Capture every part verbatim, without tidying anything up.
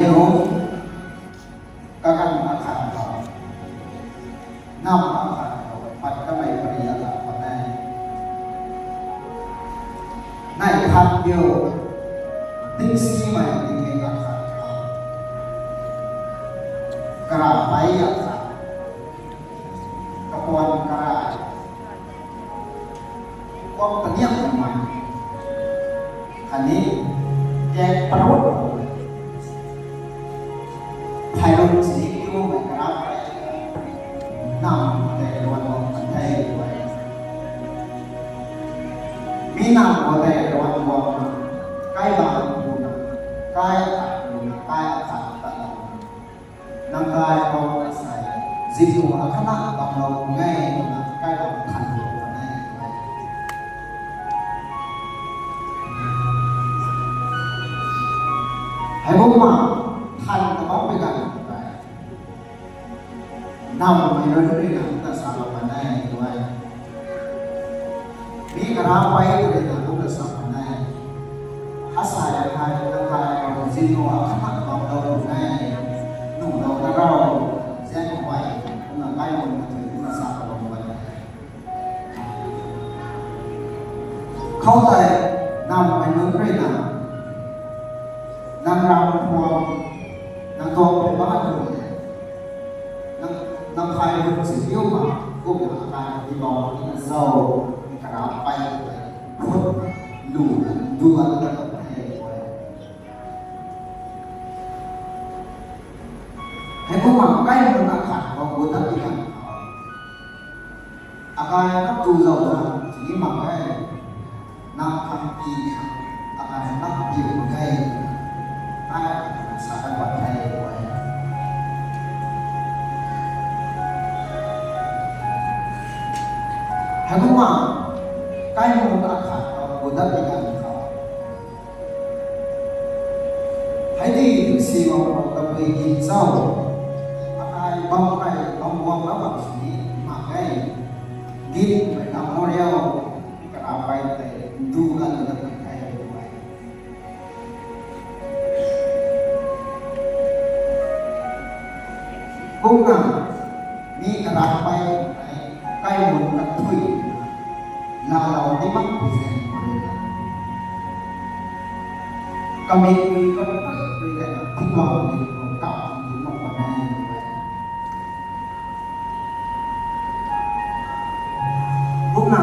Hei, kaganv akhat khou, nam akhat khou pat kamei pari akhat khou nai, nai khat biu, dingsimei dingmei akhat khou, karapei akhat, kapuan karai, kuak taniak mei, khatni kak parut, phayrup si kiumei karapei, nam tei ruan guang kan the. Mi nam khou tei ruan guangna, kai bang puna, kai akhat puna, kai akhat ta, nang kai khou asei, zipu akhatna bamlou nge twna kai bang than lou kan e. Hei kumna than ta bammei ganv tei, nammei nunc ruina kumna salou kan e tw e. Mi karapei ruina kumna sa kan e. Asei hei, nang kai khou zipu akhatna bamlou nge, nuhlou na rau, zaeng guay, kumna kai mun kathui kumna salou kan e. Khoutei, nammei nunc ruina, nang ram phuam, nang tuang pei ba nunc, nang, nang phayrup si kiu ma, kumna akai ni bam ni na zau, ni karapei tei, phut, lu, lu, lu, lu, lu, Hei kumna kai mun akhat khou gut dat ti kan khou, akai nap tu zau zan ni mak ge, nang khang ti, akai nap piu mak ge, kai sa kan pat the. Hei kumna kai mun akhat khou gut dat ti kan khou, hei di dingsi bam khou tabui gin zau, akai bam kai bam guang na bam sini mak ge, gin mei na mo riau, karapei tei ndu kan na kan the. Kumna, mi karapei tei, kai mun kathui, laalou ni mak pui zaeng pui, kamik ni kathui tei na, thibang ni khou kap ni mak pui zaeng pui. Kumna,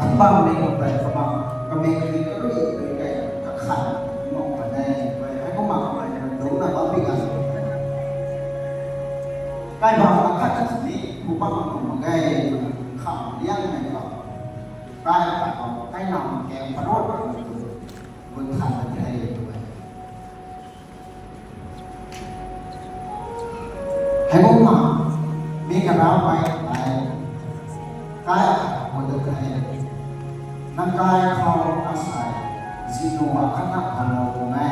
thibang ni khou tei kabang, kamik ni karui rui tei kakhan mak pui zaeng pui. Hei kumna kamei na dungcna bam pi kan, kai bang akhat sini, phu bam mak ge, kham liang mei khou, kai akhat khou, kai nam kang parut, gut than kan the tw e. Hei kumna, mi karapei tei, kai akhat khou gut dat the, nang kai khou asei, zipu akhatna bamlou nge,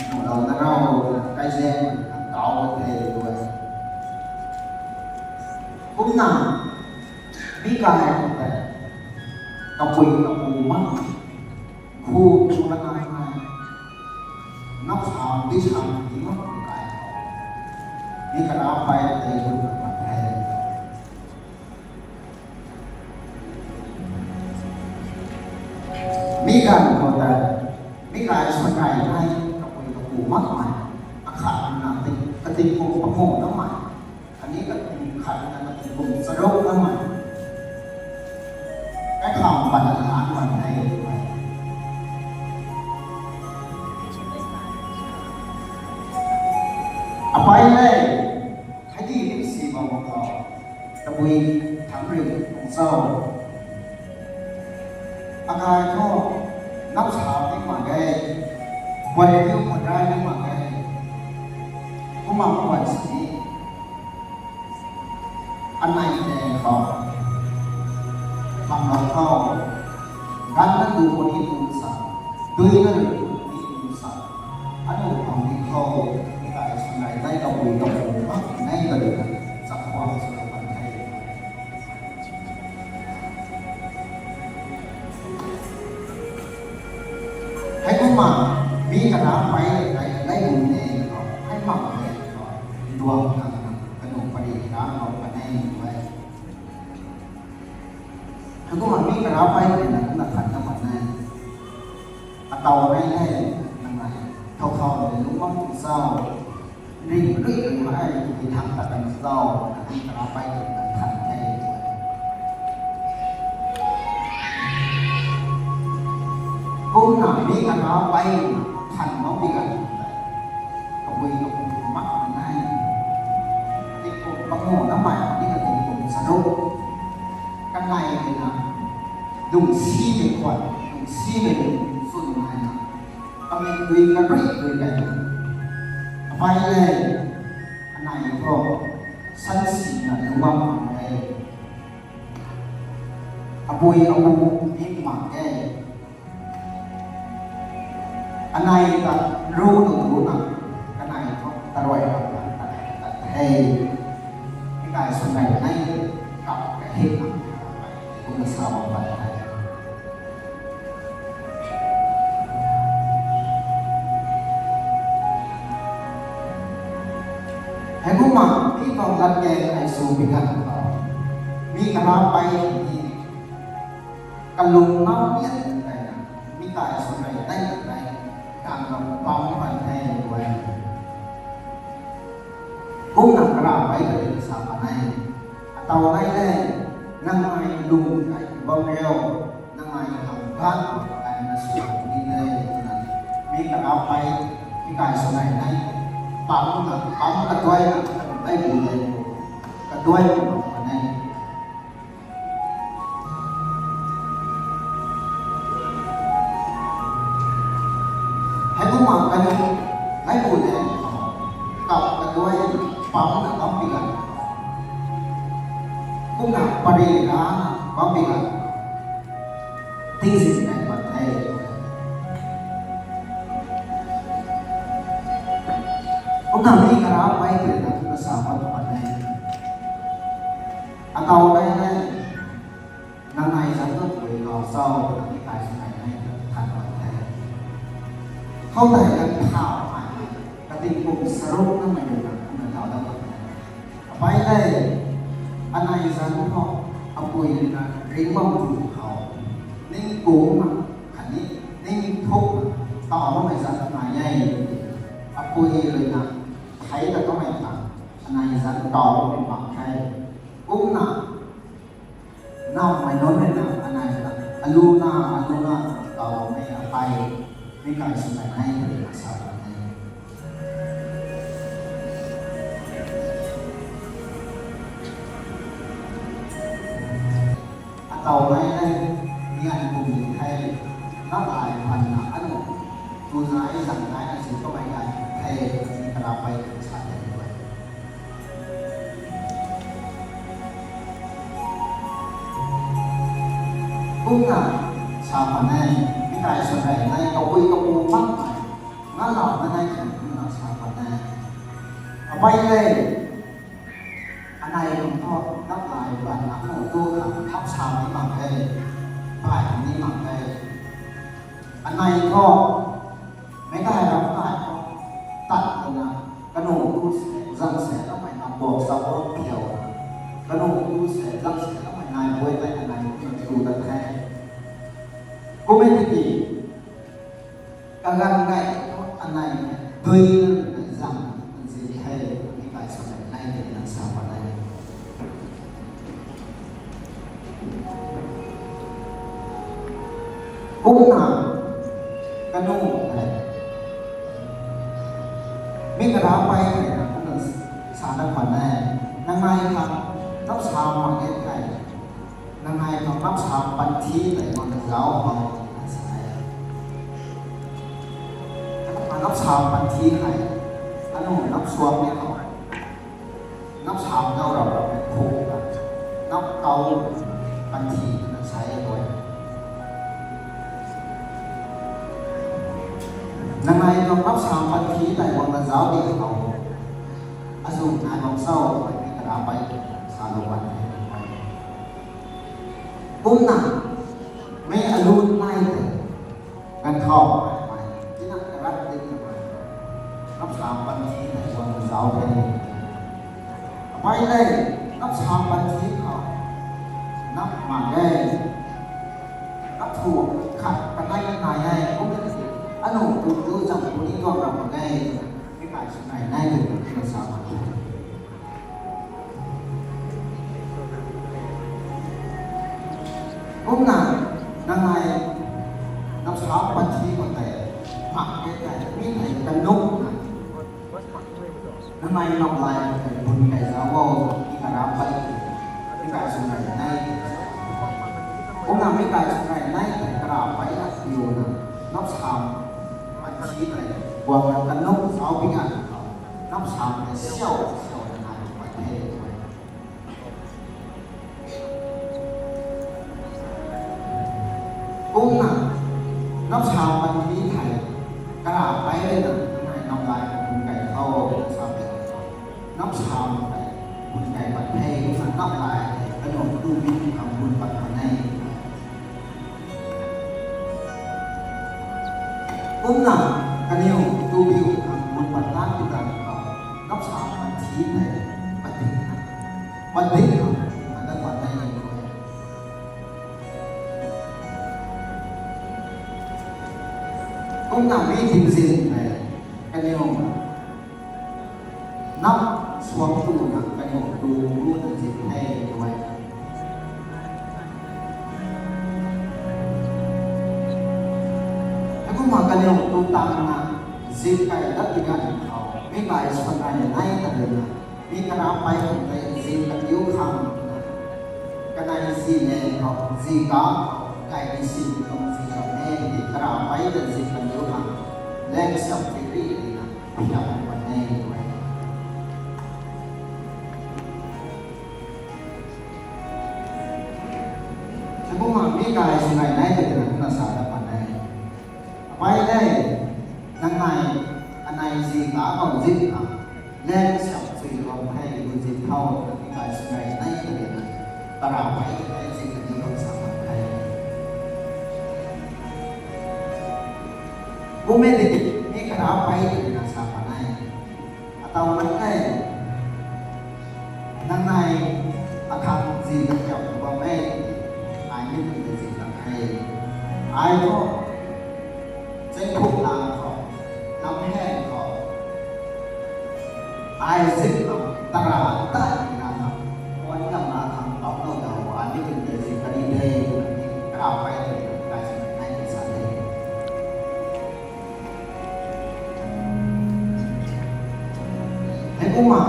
nuhlou na rau, kai zaeng, nang kau kan the tw e. Kumna, mi kai khou tei, kapui kapu mak, khu chu na nai nai, nap sam di sam di mak kai khou, mi karapei tei gut kan pat the. Mi ganv khou tei, mi kai swan kai nai, kapui kapu makmei, akhatna ti, kating kum papu namei, khatni kating khatna kating kum charuk namei, kaikham patna lan bam the. Apei le, hei di dingsi bam khou, tabui thangc rui zau, akai thu, nap sa ni mak ge, guay riu khwan rai ni mak ge, kumna guay sini, anei tei khou, bam lam khou, ganv na du puni tun sa, dui na rui puni tun sa, anu bam ni khou, mi kai swan kai tei kapui kapu mak nai ta rui, chakhuang sw kan the. Hei kumna, mi karapei tei, nai bun e, hei mak Guang khang kanu pari rang bam kan e tu e. Heikumna mi karapei rui na kumna than na bam e. Ataw mei hei, nang ai, thau thau rui lungc bam tu cho, ring rui rui hei, mi thang ta kan cho, na mi karapei rui na than the. Kumna mi karapei than bam pi gan, kabui kapu mak nai, tingkum pangu namei, tingkum charuk, kanei rui na, lungsimei khwan, lungsimei lung swn nai na, kamei dui karui rui kai na, apei le, anei thu, sansina lungc bam khang e. Abui apu mi mak e. Anei ta ru tu tu na, kanei thu taruai bam na, kanei ta the. Mi kai swn rei nei, kap kahit na, kumna sa bam pat the. Heikumna, mi tuang latkaeng ai sw pi gan khou, mi karapei ni, kalung nau mian kai na, mi kai swn rei nei kai, kang na bam pat the tu e. Kumna karapei ta rui sa pat e. Ataw mei le, nang ai lung kai bam riu, nang ai khang gan kai na sw ni de, na, mi karapei, mi kai swn rei nei, pam na, pam kaduai na, kanu lei bu de, kaduai na bam kan e. Heikumna kanu, lei bu de, kap kaduai, pam na bam pi gan, kumna pari rana bam pi gan, tingzin kai pat the. Kumna mi karapei rui na kumna sa pat pat the. Ataw mei le, nang ai zan tu pui kau cho, na mi kai swn rei nei than pat the. Khou tei kan thau ai, katingkum charuk namei rui na kumna daw dat pat the. Apei le, anei zan thu, apui rui na ring bam tu khou, ningkumna, khatni, ningthukna, taw bammei zan nai e. Apui rui na, thei ta kamei ta, anei zan taw bammei mak the. Kumna, naumei nunc rui na, anei ta, aluna, aluna, taw bammei apei, mi kai swn rei nei rui na sa bam the. Ataw mei le, nian kum di the, nap ai pan na anu, tu zai zang zai na si kamei kai the, mi karapei sa the tu e. Kumna sa pat e, mi kai swn rei nei, kabui kapu mak nai, ngalou na nei kan kumna sa pat e. Apei le, anei kum thu, nap ai pan na anu tu khang thap sa ni mak the, bai ni mak the. Anei thu, meic kai ram nai thu, tat twna, kanu tu se, zang se, kamei na bo sa bo thiau, kanu tu se, zang se, kamei nai bui tei anei tu na tu dat the. Kum e tiki, kaganv gay thu anei dui na zang na zi the, mi kai swn rei nei tei na sa pat e. Kumna, kanu, mi karapei rui na kumna sa na khwan e, nang ai khang, nap sa mak e thei, nang ai khang nap sa panty tei guang na zauc khou, sa e. Nap sa panty hei, anu nap suak ni khou, nap sa nau rap rap khou, nap kau panty na sa e tu e. Nang ai khang nap sa panty tei guang na zauc di khou, azu nai bam cho, mi karapei salou bam the. Kumna, mei alun nai tei, ganv thau mei, tina karat di mei, nap sa panty tei guang na zauc the. Pei le, nap sa pan thi khou, nap mak e. Nap thu khat kanei nai e, kum e, anu tu tu zam tu ni tuang ram mak e. Mi kai sw nai nai tu tu sa mak e. Kumna, nangnai, nap sa pan thi khou tei, mak e tei, mi tei kanuk na. Nangnai nap lai tei bun kai zau o, mi kara pei, mi kai sw nai nai. Kumna mi kai sw nai nai tei kara pei na piu na, nap sa pan thi tei, guang na kanuk zau pi gan khou, nap sa tei siau, siau na nai pan the. Kumna, nap sa pan thi thei, kara pei rui na, nai nap lai bun kai khou, sa pei, nap sa tei, bun kai pan the, kumna nap lai, kaniw tu bi khang bun pat pan e. Kumna, kaniw tu bi khang bun pat tan ti tan khou, nap sa pan thi thei, pat di na, pat di khang, na dat pat nai ni. Kumna mi tingzin tei, kaniw, nap suang tu na kaniw tu ru na zin the tu e. Heikumna kaniw tu tang na zin kai dat ti gan khou, mi kai sw nai nai ta rui na, mi kara pei khang tei zin katiu khang, kanei zi leng khou, zi ka khou, kai ni si tuang zi khou ne, ti kara pei ta zin katiu khang, leng siam ti ri ti na, piak pan e tu e. Heikumna mi kai sw nai nai ta rui na sa dat pan e. Pei le, nangnai, anei zi ka khou zin khang, leng siam sui ram hei lu zin thau, mi kai sw nai nai ta rui na, kara pei tei zin katiu khang sa mak e. Kum e tiki, mi kara pei tei na sa pan e. Ataw mak e. Nangnai akhang zi kakiap bam e. Ai mi tei zi kan the. Ai thu, chengkhuk la khou, lam heng khou, ai zip khou, tara ta na khou, wan gam na khang pam lou dau, ai mi tei zi kan ni de, kara pei tei, kai zi nai tei sa de. Heikumna,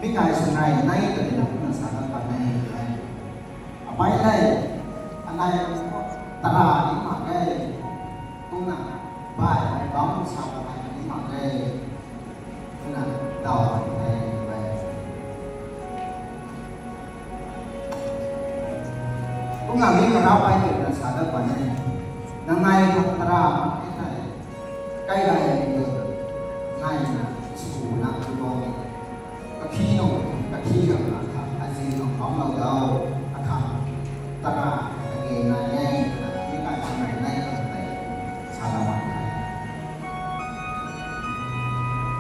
mi kai sw nai nai ta rui na kumna sa dat pan e. Pei le, anei tara ni mak e. Kumna, bai, bai bam sa nai ni mak e. Kumna, daw pan e, e. Kumna mi kara pei tei na sa dat pan e. Nangnai khang tara mak e thei, kai dai ni tu, nai na, sw na tu tuang ni. Kakhi nung, kakhi nung, azi nung bam lou dau, akhang, tara, kage nai e, mi kai sw nai nai tei, sa dat pan e.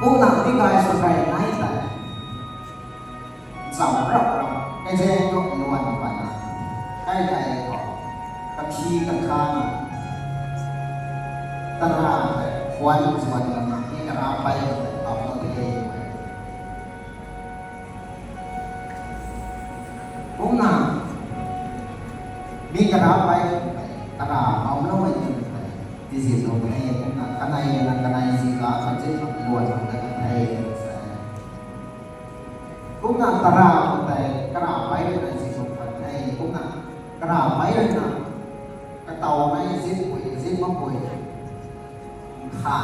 Kumna mi kai sw nai nai tei, zam rap rap, kaizaeng tu luan pan na, kai kai khou, kakhi kakha na, tara tei, khuan zuan na, mi kara pei tei, bam lou de. Kumna, mi kara pei, tara bam lou e tei, tizin lou the, kumna, kanei na, kanei zi ka, kanzin luan lou de kan the. Kumna tara khou tei, kara pei rui na zi khou pat the, kumna, kara pei rui na, kataw mei zipui, zip makpui, kha,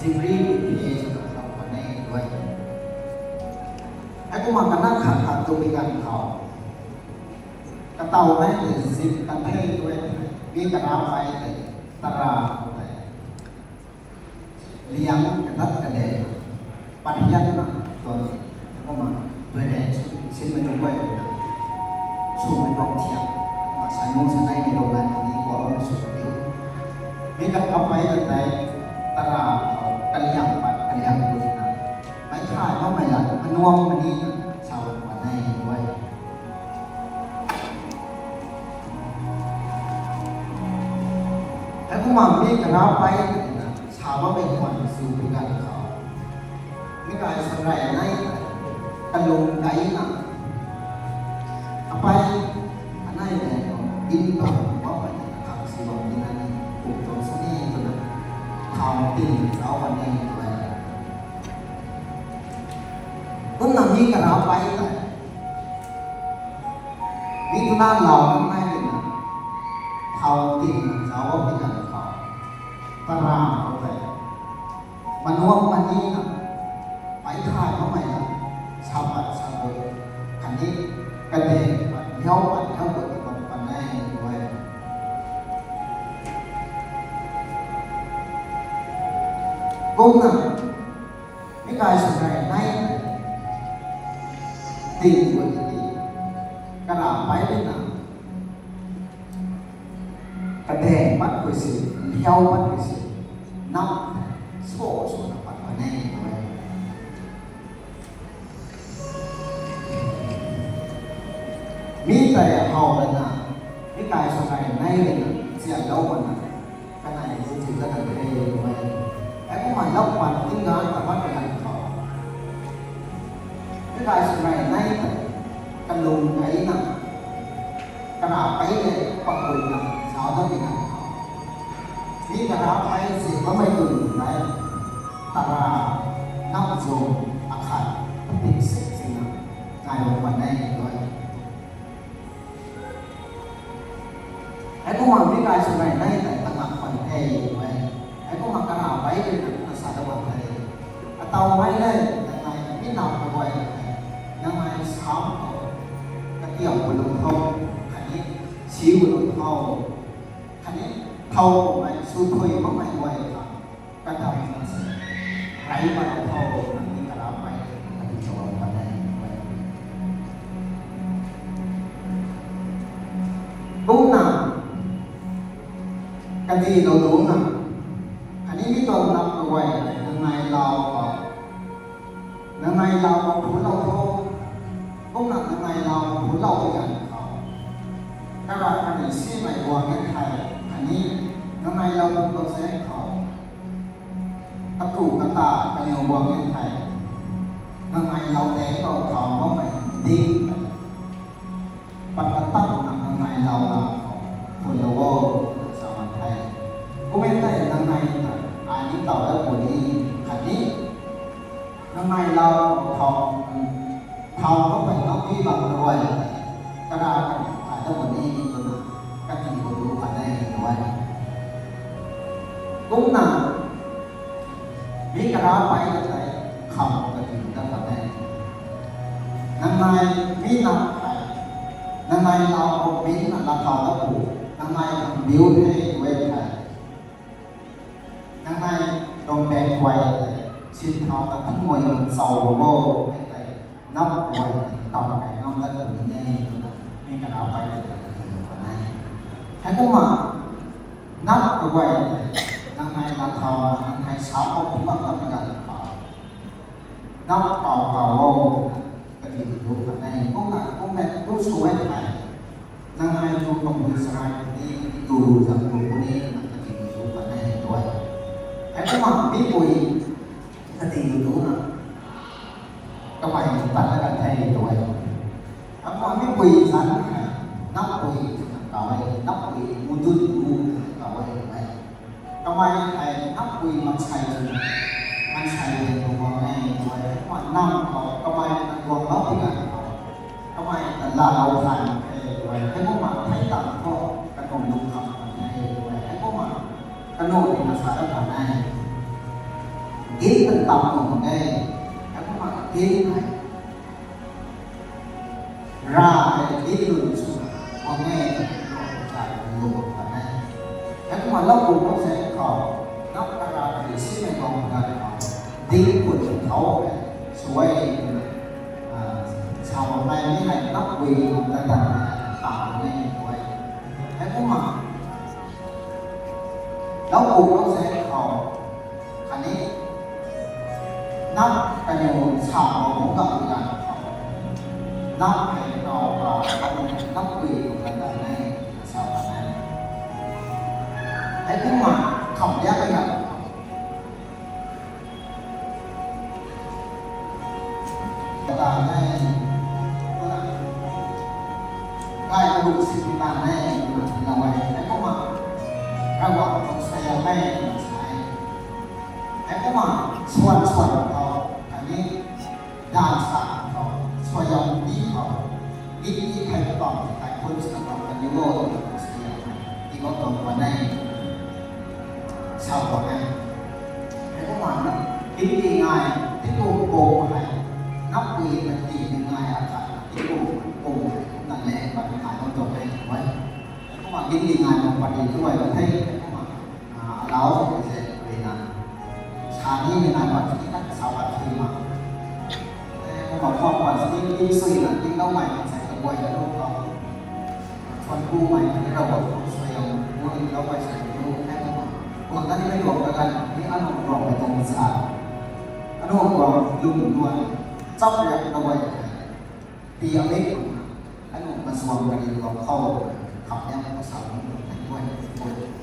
zipri, zipri, zip na kataw pan e tu e. Heikumna kana khat khat tu bi gan khou, kataw mei tei zip kan the tu e, mi kara pei tei, tara khou tei. Liang kadat kade, pat hian na, tuang, kumna, tuai de, sinmei tuang guay, swmei tuang thiak, kumna, sanmei sanei mei tuang gan ni, kualou sw diu. Mi kara pei tei, tara, kaliang pat, kaliang tu na. Mei thay makmei la, anuang mani na, Kumna mi kara pei na sa bammei khwan sw pi ganv khou, mi kai sw rey nei kalung kai na, apei anei le in bam bammei khang si bam ni na ni kum tuang sini twna thau tin zauc kan ni tw e. Kumna mi kara pei tei mi twna lau nai na thau tin zauc bam ni ganv khou, para khou tei manuang mani na, mei thay makmei na, sa pat sa gut, khatni kadeng pat, hiau pat, hiau gut bam pan e tw e. Kumna mi kai sw rey nei ting gut ti, kara pei rui na, kadeng pat khui si, hiau pat khui si, nam tei so swna pat pan e tw e. Mi tei how lana, mi kai sw rey nei lana, zianlou mana, kanei tu ti ta kan the tw e. Heikumna lou pan tingganv ta pat kan khou, mi kai sw rey nei tei kalung kai na, kara pei le pakui na zauc dat ti kan khou, mi kara pei zip bammei tun tei, tara nap zung akhat, tik sek sina, nai lou pan e tw e. Heikumna mi kai sw rey nei tei tangak pan the tw e. Heikumna kara pei rui na kumna sa dat bam the. Atawmei le, nangnai mi nap kaguay tei, nangnai sam khou, katiam pu lung tho, khatni siu pu lung tho, khatni thau kummei sw thui makmei guay khang, kadam na se, rey pat lou tho, nang ni kara pei, kati cho bam pan e tw e. Kumna, kati lou dungc na, khatni mi tuang nap kaguay, nangnai lau khou, nangnai lau khou phulou tho, kumna nangnai lau khou phulou ti ganv khou, kara kani simei guang e thei, khatni nangnai lau khou se khou, katu kata kaniw guang e thei, nangnai lau tei khou thau bammei ding, pat katak na nangnai lau la khou phulou o, sa bam the. Kum e tei nangnai ta, ai ni tau dat puni, khatni nangnai lau thau, thau khou pei nau pi bam kaguay, kara kan ai dat puni twna, kati khou tu kan e tw e. Kumna, mi kara pei ta tei, kham kati dat kan e. Nangnai mi nap hei, nangnai lau khou min na lat thau dat pu, nangnai khang biu the tw e thei, nangnai tuang bag guay tei, sin thau ta tingguay nang chau bo, mei tei, nap guay tei, tam kai ngam dat puni e twna, mi kara pei ta tei, kan e. Heikumna, nap kaguay tei, nangnai lat thau, nangnai sa khou pu bam bam ganv khou, nap kau kau o, kati tu kan e. Kumna, kumna, tu sw e thei, nangnai tu tuang bui sarai puni, tu zang tu puni, nang kati tu kan e tw e. Heikumna, mipui, kati tu na, kamei tat na kan the tw e. Akumna mipui zanc hei, nappui twna kau e, nappui mudun pu twna kau e tw e. Kamei hei nappui mansei twna, mansei twna guang e tw e. Kumna nam khou kamei na guanglou ti ganv khou, kamei ta laalou thay mak khe tw e. Heikumna thei tang khou kanu lung kham kan the tw e. Heikumna kanu twna sa dat kan e. Gin tan tam nuh mak e. Heikumna gin hei, ra hei gin lun sw guang e, zay lun guang e. Heikumna lou kum lou se khou, nap kara kari simei guang ganv khou, ding pun thau hei, sw e twna, sa bammei ni hei nappui ta ta ta e tw e. Heikumna lou kum lou se khou, khatni nap kaniw sa bam kum ganv khou, nap hei kau kau, nappui ta ta e, sa ta e. Heikumna kham liak na, ta nei, kai lu si ta nei, na wai. Heikumna, Ravguangc tuang suaihiam mei sa e. Heikumna, swan swan khou, khatni dan sa khou, suaihiam di khou, di di hei tuang, hei khun sa khou, khatni wo, suaihiam, di khou tuang pa nei, sa khou hei. Heikumna, di di ngai, di kum kum hei, nap pui na di di ngai, ata, di kum kum hei, na le, pa di ngai, tuang tuang hei, wai. Kumna gin di ngai tuang party tu ai bam the, kumna, ah, allow sw se, rui na. Sa ni ni ngai bam si, na sa bam si ma. Eh, kumna khwan khwan si, ni sui na, ni lou mai, sa ka buai na lou ka. Khwan ku mai, ni rau bam, sui yam, ku ni lou mai, sa ni lou, eh, kumna. Kumna ni mei tuang ka gan, ni anu tuang mei tuang sa. Anu tuang lung tuang, chap riak na buai. Pi a mei tuang na. Anu ma suang ka ni tuang khou, kham yam ka sa ni tuang, thei buai, buai.